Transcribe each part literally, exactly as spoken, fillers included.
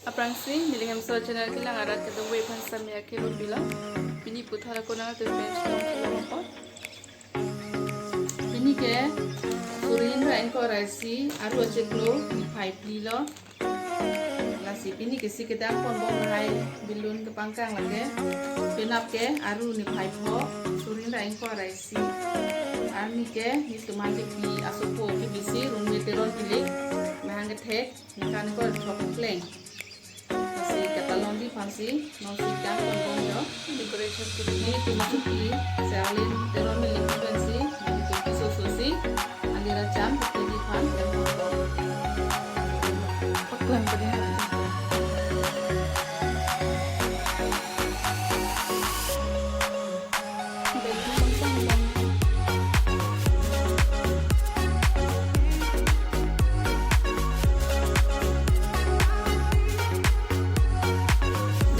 Aphrangsi Miling Hemso channel kelang arat kedobei aphan samya kero pilo. Pini puthot ako nangtum pen chetong kilo apot. Pini ke suri hini ra ingkoi ra isi, aru achiklo niphai phli lo. Lasi pini ke si kedam ponbom lahai balloon kepangkang lake. Penap ke aru niphai pho, suri hini ra ingkoi ra isi. Arni ke netum aphan kepi asopo kebisi Runme Teron Milik, mahang kethek, ningkan ingkoi ra throk kepleng. Lasi katalon di aphansi non si kedam ponbom jo. Decoration ke netum asopi Serlin Teron Milik pensi, netum keso sosi, alira cham kepedi aphan kedam ponbom. Paklang padi.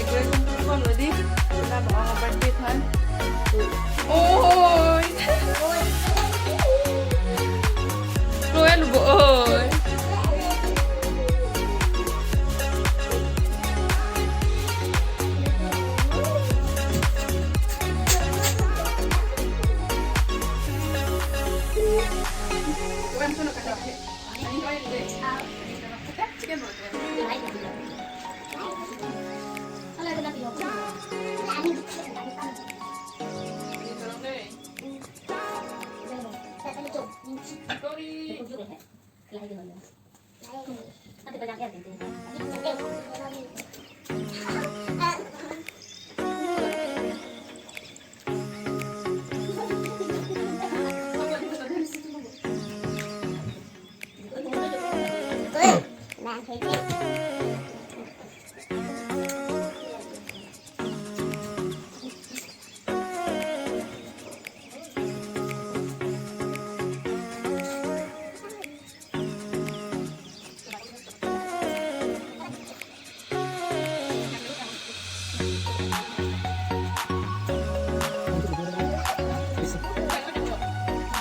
Decoration pun ready. Kita bawa birthday aphan. Oi. Chloe lo bo oi.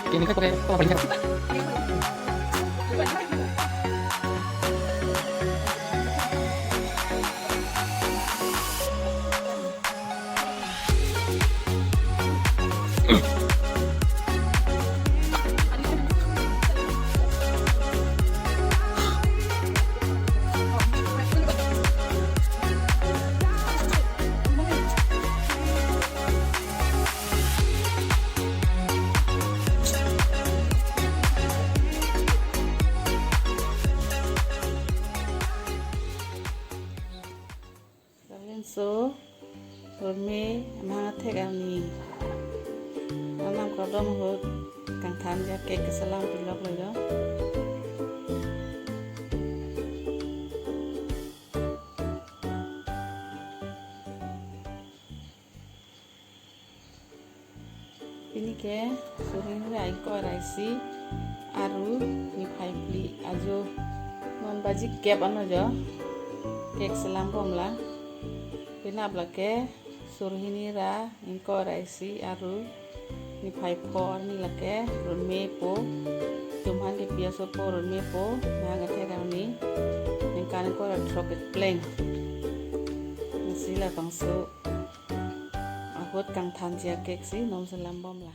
Ini kan pakai apa paling. Lalenso, Runme, amahang athek arni. Arnam kardom ahut, kangthanji a-cake keselam pilok lo jo. Pini ke suri hini ra ingkoi ra isi, aru niphai phli ajo. Non baji kep ano jo. Cake selam bom la. Penap lake suri hini ra ingkoi ra isi, aru niphai pho arni lake Runme po. Netum aphan kepi asopo Runme po. Mahang athek arni. Ningkan ingkoi ra throk kepleng. Lasi labangso ahut kangthanji a-cake si non selam bom la.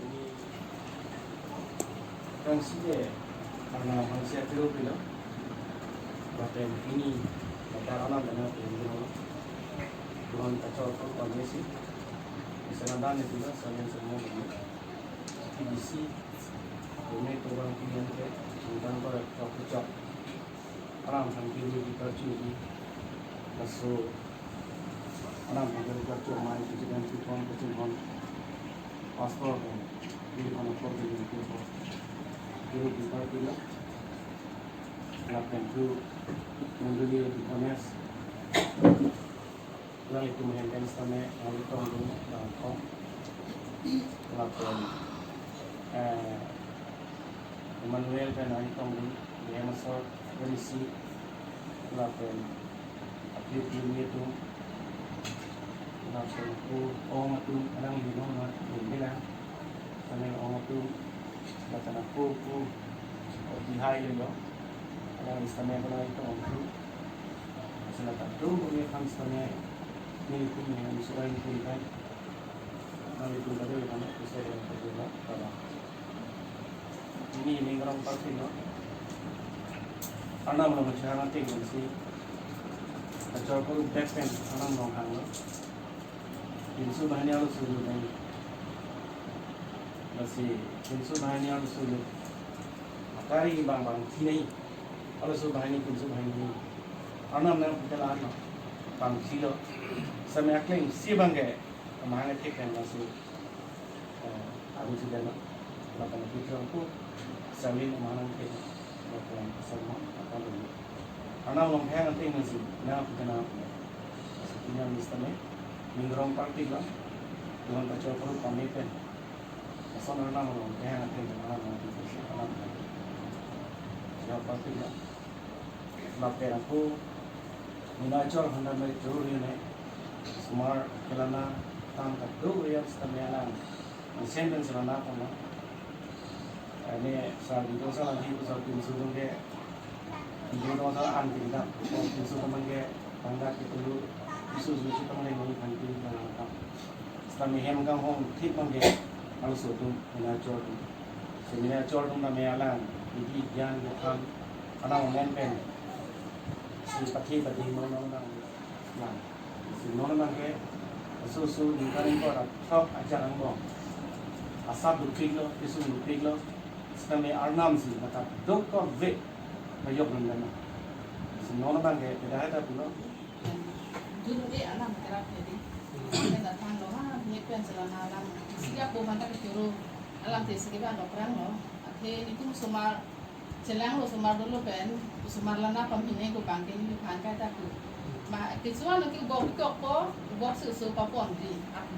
Ini aphrangsi ke karena aphrangsi akiro pilo. Baten ini batar alam dana pilo. Bukan kacau pun kami sih. Misalnya dan itu lah, saya semua ini. T B C, Runme Teron Milik ke, tentang para Arnam aphan kiri di karchu di, laso Arnam aphan kiri karchu amei President Pi Thong Kachingthon, Pastor pen, di kono por di ko, kiri di karchu lo. Lapen tu mondoli di kones, lalu itu mahen kan setame, lalu tong dulu, lalu tong. Lapen, eh, Emmanuel pen nangtongdun, D M asor, M C, lapen aphi aphi atum, lapen ko ong atum, alang linong ma, lin bilang, kami ong atum, lapen ako ko, ko bihai lelo, alang setame ko nangtong atum, sila tangtung ko ye kan setame, neli kum yang sudah ini kan, neli kum tadi kan, bisa yang kedua, kalau Pini ning rong parti lo. Arnam along chehang ateng si. Kachor ko back pen Arnam along hanglo. Pinso banghini arloso lo dei. Lasi pinso banghini arloso lo. Akari bang bang chinai. Arloso banghini pinso banghini. Arnam nangpaklang lo. Bang chilo. Setame akleng si bang ke. Kemahang athek pen lasi. Eh, aru si dana, lapen api terang ko, Salim amanang ke, lapen Salman, apa dulu. Arnam along hang ateng nasi, na api kena api. Sepertinya misalnya, ning rong parti lo, Tuhan kachor paru pame pen. Lason Arnam along hang ateng, Arnam along hang ateng, Arnam along. Ya, parti lo. Lapen ako, mina chor handa me chor ni ne, sumar kelana, tam kado ya, setame alang. Mesen pen selana kono. Ane sa bidong sa lagi ko sa pinso dong ke. Bidong dong sa an pindak. Ko pinso teman ke tangga ke tulu. Isu isu teman yang mau panti tangga. Setame hem kanghong thik bang ke. Arloso atum, mina chor atum. Si mina chor atum tame alang. Idi gyan gothan. Alang omen pen. Si pathi pathi no no nang. Nang. Si non nang ke, su su ningkan ingkoi ra throk ajar angbong. Asap dukpik lo, pisu dukpik lo. Setame Arnam si, maka dok ko ve, mayok nang dana. Si non nang ke, pada hai ta pulo. Jun e Arnam kerap jadi. Kita datang lo, ha, ni pen selama alam. Siap bo mata ke churu. Alam te sigi ban lo perang lo. Athe ni tum sumar Chelang lo sumar dolo pen, sumar lana pamhine ko bangke ni phan kai ta ku. Ma, kesuan lo ke ubok kok ko, ubok su su papon di. Ap-,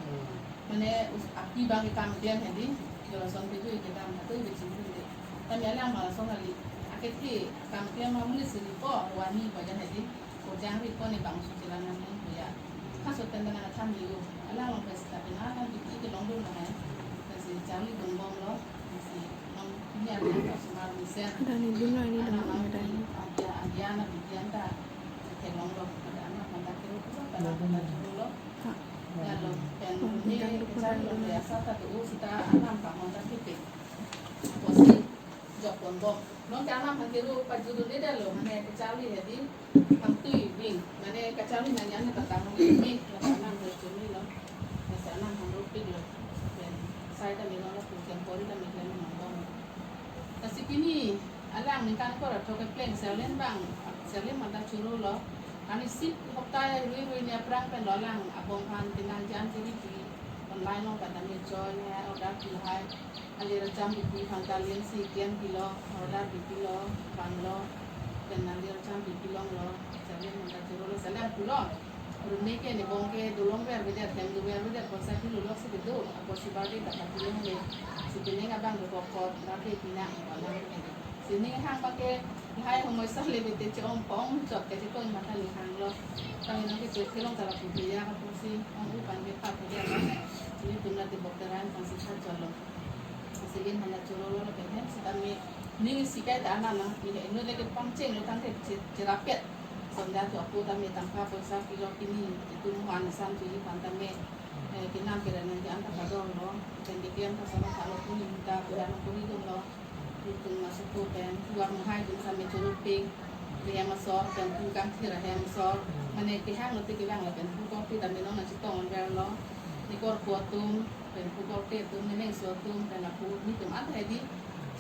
mane us-, api bang ke kam klem hedi, jolo son ke jui ke kam hatu ke chim hedi. Tame alang ma lason kali, ake thi kam klem ma muli suri ko, wani pajan hedi. Kojang ri ko ne bang su chelang nang ko ya. Kaso pen nang than di o. Alang long pes ta pen alang di ki long dun na hai. Kasi charli dun bom lo. Kasi nang ni ada sumar ni sen. Ada ni dun ni dun ada ni. Ada ada na bidian ta. Ke long lo. Ada anak mata ke lo. Ada anak mata ke lo. Ha. Lalu pen ni ke charli lo ya sa ta tu sita anak ka mata ke. Kosi. Jok pon bom. Nonke Arnam aphan kero pajudun-e detlo, mane kacharli hedi, pangtui bing, mane kacharli nangji an ta tang ni, ni, Arnam aphan kero chumi lo, masa Arnam aphan ropik lo, pen, sai ta milo lo, pu kem pori ta milo lo, mong bom. Lasi pini, alang ningkan ingkoi ra throk kepleng, Serlin bang, Serlin mata churu lo, ani sip hopta rui rui ni aphrang pen lo alang, abong aphan kenangji an kiri kiri, online lo, kata ni join hai, order pi hai, Alir acham bipi aphan ta ling si kian pilo, order bipilo, vanlo, pen alir acham bipi longlo, Serlin aphan ta churu lo, Serlin pulo. Rune ke ne bong ke dolong ver vedet, hem do ver vedet, poisa pilo lo si kedo, apotsi birthday ta pati le hale, si pining abang do kokot, birthday pina, pala. Si ning hang bang ke, hai homoi sa le bete che ong pong, chot ke che tong mata ning hanglo. Kami nang ke che kelong ta la puti ya, apotsi, ong upan ke pat ke ya, ni tum la te bok teran, pang si khat chot lo. Sigi mana churu lo lapen hem sitame ning isi kai ta anan nangpi he, inut le kepangcheng lo tangte che-, cherapet. Sonda tu apo tame tangka poisa pilo pini itum han san tu ipan tame, eh, kinam kira nangji an ta padon lo. Pen keklem ta sama thalo pini ta pura nang puri dun lo. Itum masuk tu pen tuang hai dun same churu ping. Hem asor pen pu kangthir hem asor. Mane kehang lo te kevang lo pen pu kopi tame nong nang chitong ver lo. Ni kor ko atum. Pen pu korte atum, nening so atum, pen lapu nitum an hedi.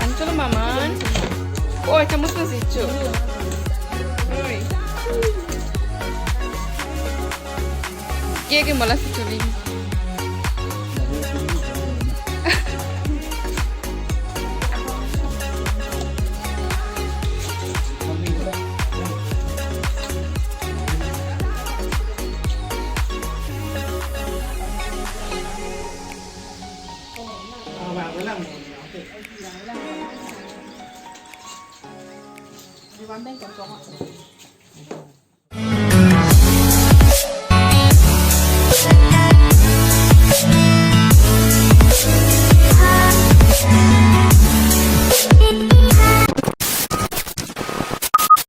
Ancholo maman. Oi, chamus na sichu. Oi. Ke ke mala si chuli.